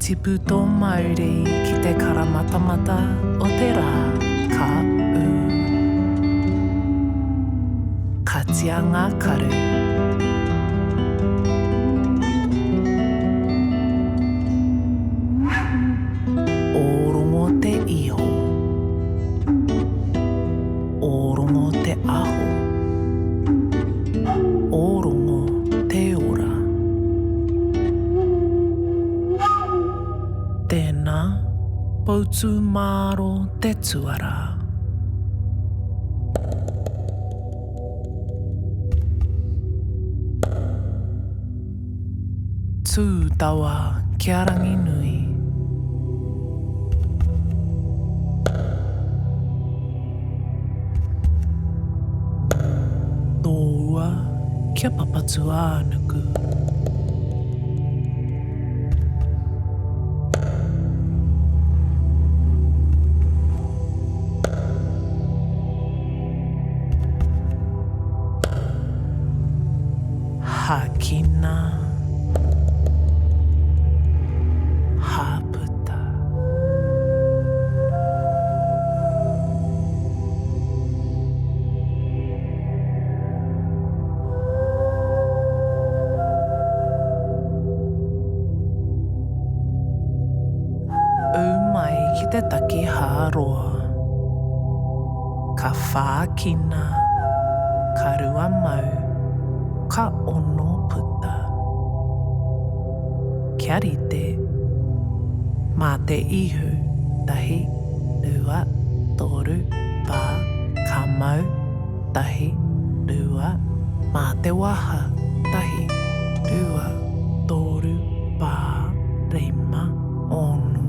tipu tō mauri ki te karamatamata o te rā, ka ū. Katia ngā karu. Ōrongo te iho. Ōrongo te aho. Ōrongo te ora. Tēnā, poutūmāro te tuarā. Tū tawa ki a Ranginui. Tōua ki a Papatūānuku. Hākina, hāputa. Ū mai ki te taki hāroa. Ka whākina, ka 2 mau, ka ono puta. Kia rite, mā te ihu, tahi, rua, toru, whā, ka mau, tahi, rua, mā te waha, tahi, rua, toru, whā, rima, ono.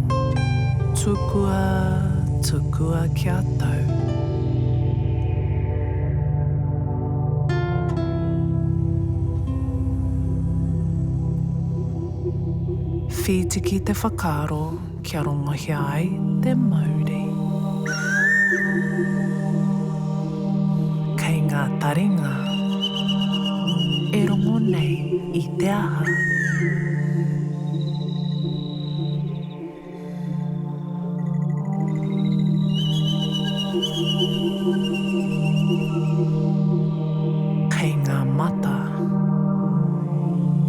Tukua, tukua kia tau. Whītiki te whakaaro kia rongohia ai te mauri. Kei ngā taringa e rongo nei i te aha? Kei ngā mata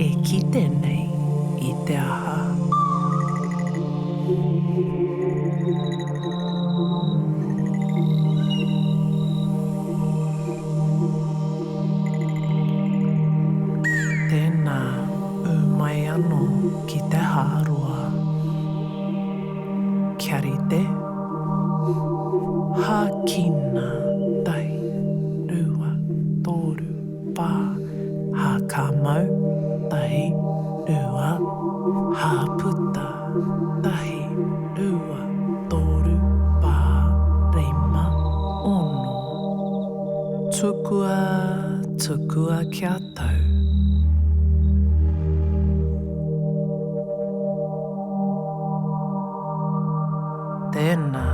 e kite nei i te aha? Tēnā, ū mai anō ki te hāroa. Kia rite. Hākina, tahi, rua, toru, whā, hā ka mau, tahi, rua, hā puta, tahi, rua, toru, whā, rima, ono. Tukua, tukua kia tau. Tēnā,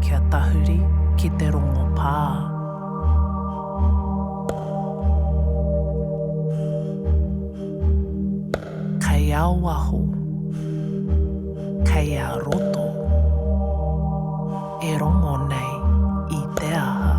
kia tahuri ki te rongopā. Kei a waho, kei a roto, e rongo nei i te aha?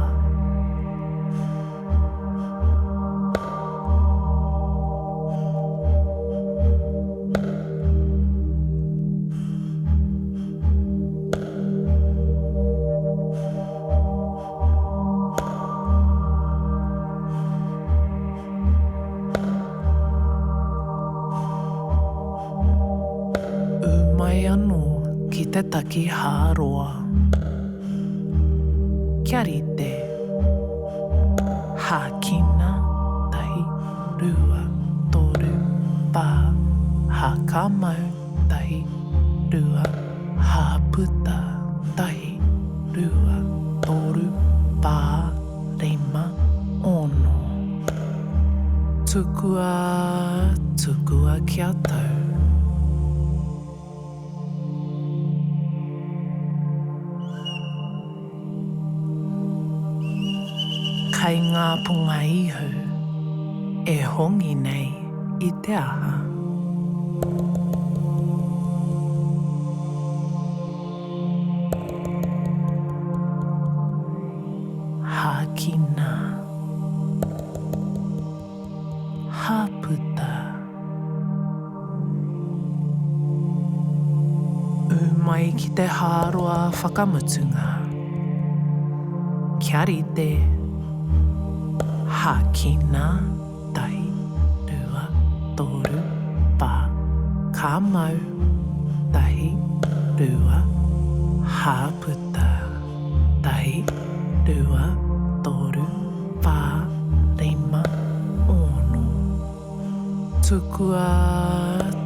Ū mai anō ki te taki hāroa. Kia rite. Hākina, tahi, rua, toru, whā, hā ka mau, tahi, rua, hā puta, tahi, rua, toru, whā, rima, ono. Tukua, tukua kia tau. Kai ngā punga ihu e hongi nei i te aha? Hāputa. Ū mai ki te hāroa whakamutunga. Kia rite. Hākina, tahi, rua, toru, whā. Ka mau, tahi, rua, hāputa. Tahi, rua, toru, whā, rima, ono. Tukua,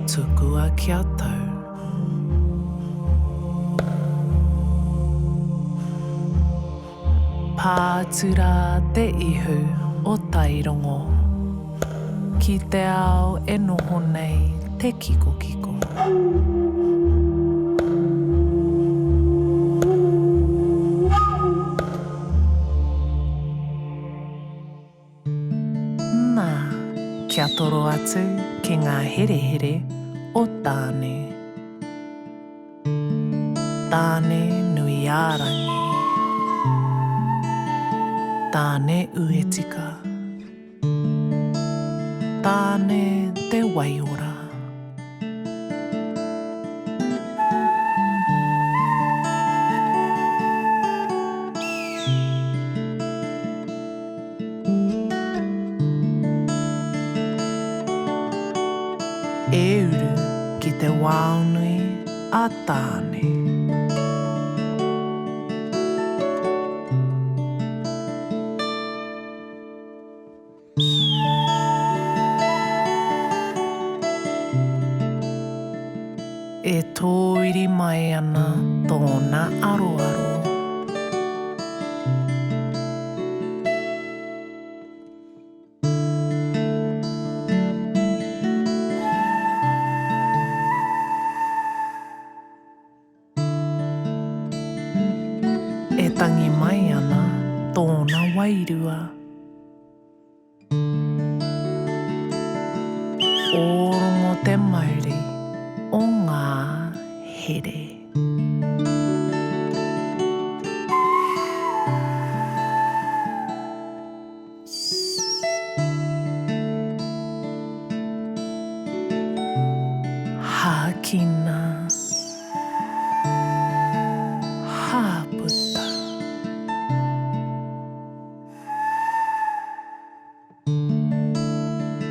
tukua kia tau. Pā atu rā te ihu o Tairongo. Ki te ao e noho nei te kikokiko. Nā, kia toro atu ki ngā herehere o Tāne. Tāne nui-ā-rangi. Tāne uetika. Tāne te waiora. E uru ki te wāonui a Tāne. E tōiri mai ana tōna aroaro. E tangi mai ana tōna wairua. Ōrongo te mauri o ngā here. Hākina. Hāputa.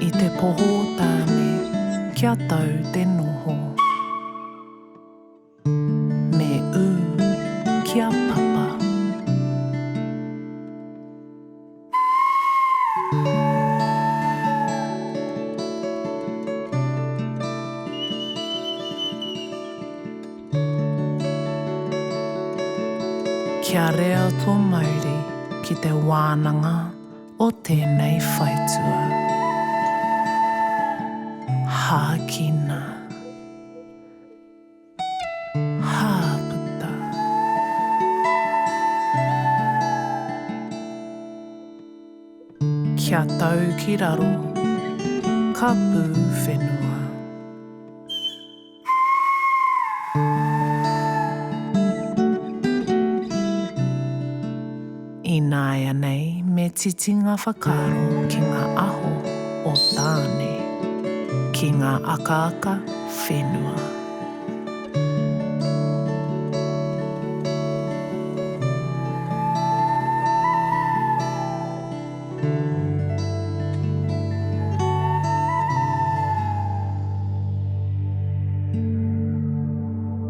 I te poho o Tāne kia tau te noho. Me ū ki a Papa. Kia reo tō mauri ki te wānanga o tēnei whaitua. Hākina. Hāputa. Kia tau ki raro, ka pūwhenua. Ināianei me titi ngā whakaaro ki ngā aho o Tāne, ki ngā akaaka whenua.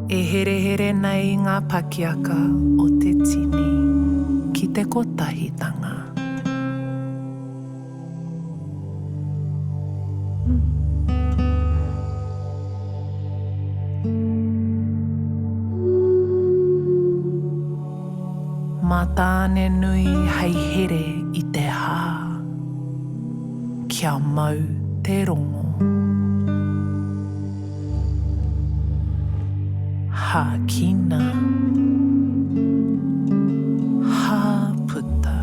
E herehere nei ngā pakiaka o te tini ki te kotahitanga. Mā Tāne-nui hei here i te hā, kia mau te rongo. Hākina. Hāputa.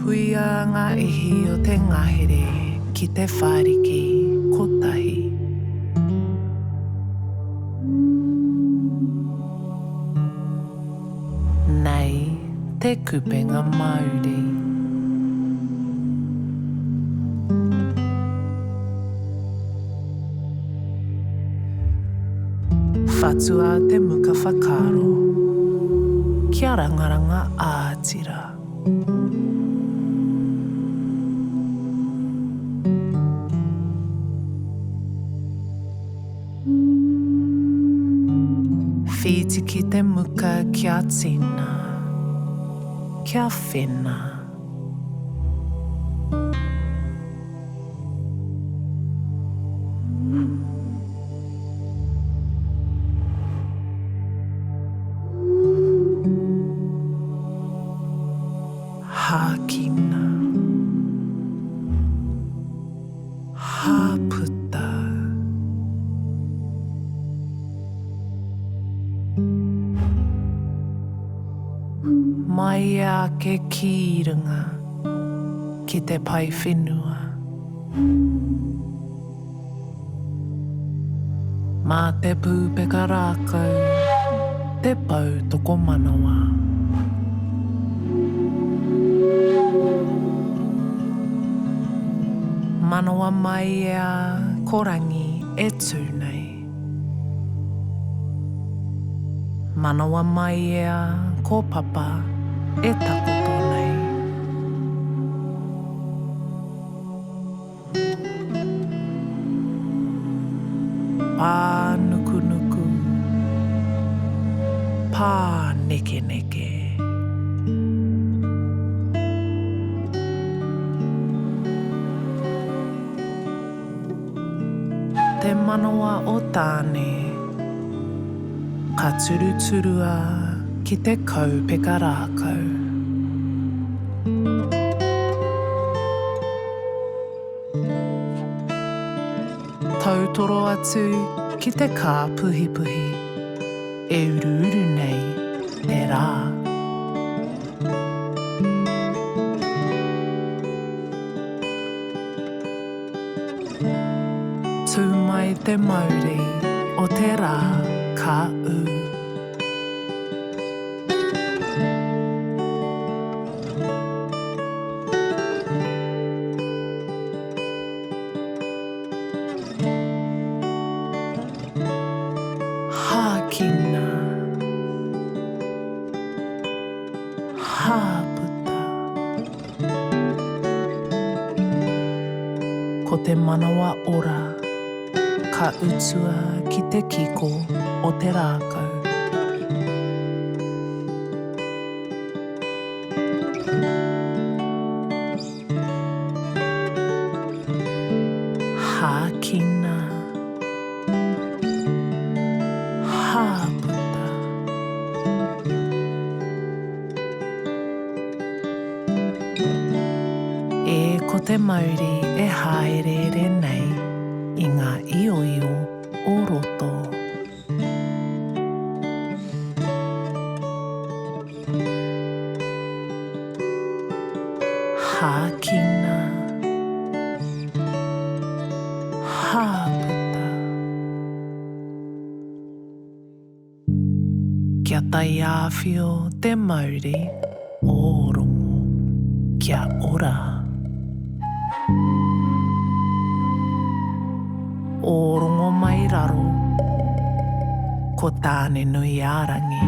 Puia ngā ihi o te ngahere ki te whāriki kotahi. Nei te. Te Kupenga Mauri. Whatua te muka whakaaro, kia rangaranga ā-tira. Whītiki te muka kia tina, kia whena. Hākina. Hāputa. Māia ake ki runga, ki te pae whenua. Mā te pūpeka rākau te pou tokomanawa. Manawa mai ea ko Rangi e tū nei. Manawa mai ea ko Papa e takoto nei. Pānukunuku, pānekeneke. Te manawa o Tāne, ka turuturua ki te kaupeka rākau. Tautoro atu ki te kāpuhipuhi e uruuru nei te rā. Tū mai te mauri o te rā ka ū. Hākina. Hāputa. Ko te manawa ora ka utua ki te kiko o te rākau. Hākina. Hāputa. E ko te mauri e hāereere nei i ngā ioio o roto. Hākina. Hāputa. Kia taiāwhio te mauri o Rongo. Kia ora. Ō rongo mai raro, ko Tāne-nui-ā-rangi.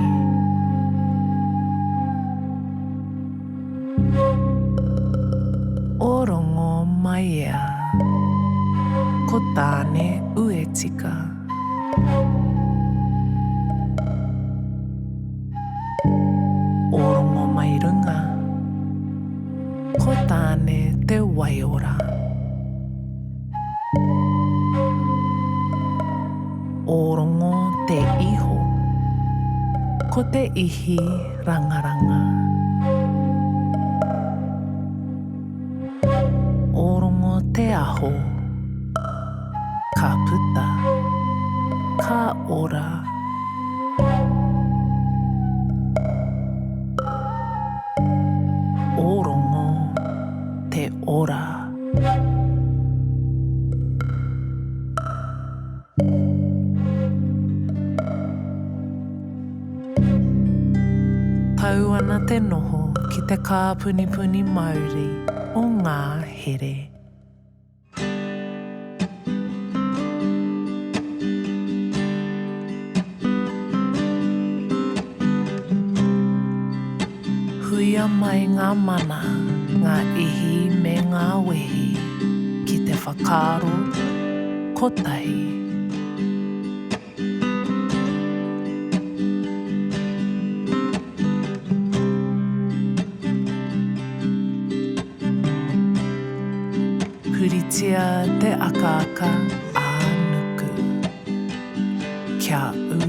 Ō rongo mai ea, ko Tāne-uetika. Ō rongo mai runga, ko Tāne te waiora. Ō rongo te iho, ko te ihi rangaranga. Ō rongo te aho, ka puta, ka ora. Ō rongo te ora. Tau ana te noho. Te kāpunipuni mauri o ngā here. Huia mai ngā mana, ngā ihi me ngā wehi ki te whakaaro kotahi. Puritia te akaaka ā-nuku. Kia ū.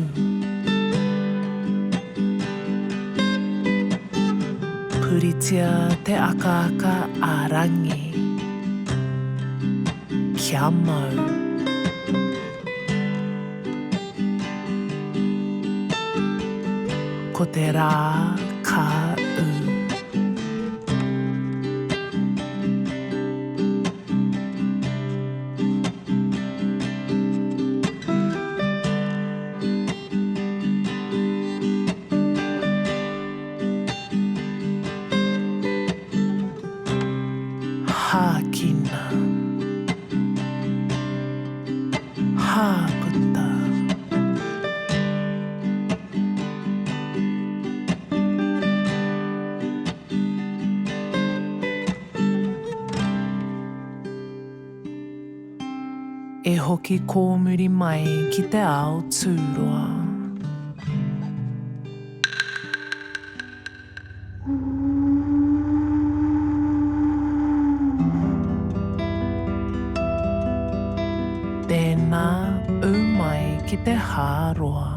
Puritia te akaaka ā-rangi. Kia mau. Ko te rā ka ū. Hākina. Hāputa. E hoki kōmuri mai ki te ao tūroa. Tēnā, ū mai ki te hā roa.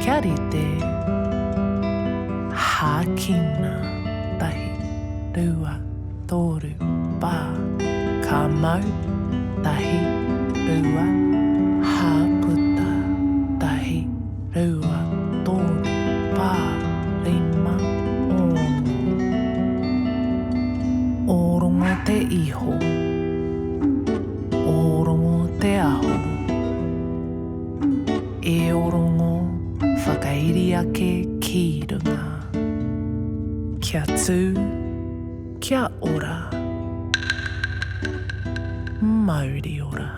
Kia rite, hākina, tahi, rua, toru, whā, ka mau, tahi, rua, hā puta, tahi, rua, toru, whā, rima, ono. Ōrongo te iho. Ōrongo te aho. E Ōrongo, whakairi ake ki runga. Kia tū, kia ora. Mauri ora.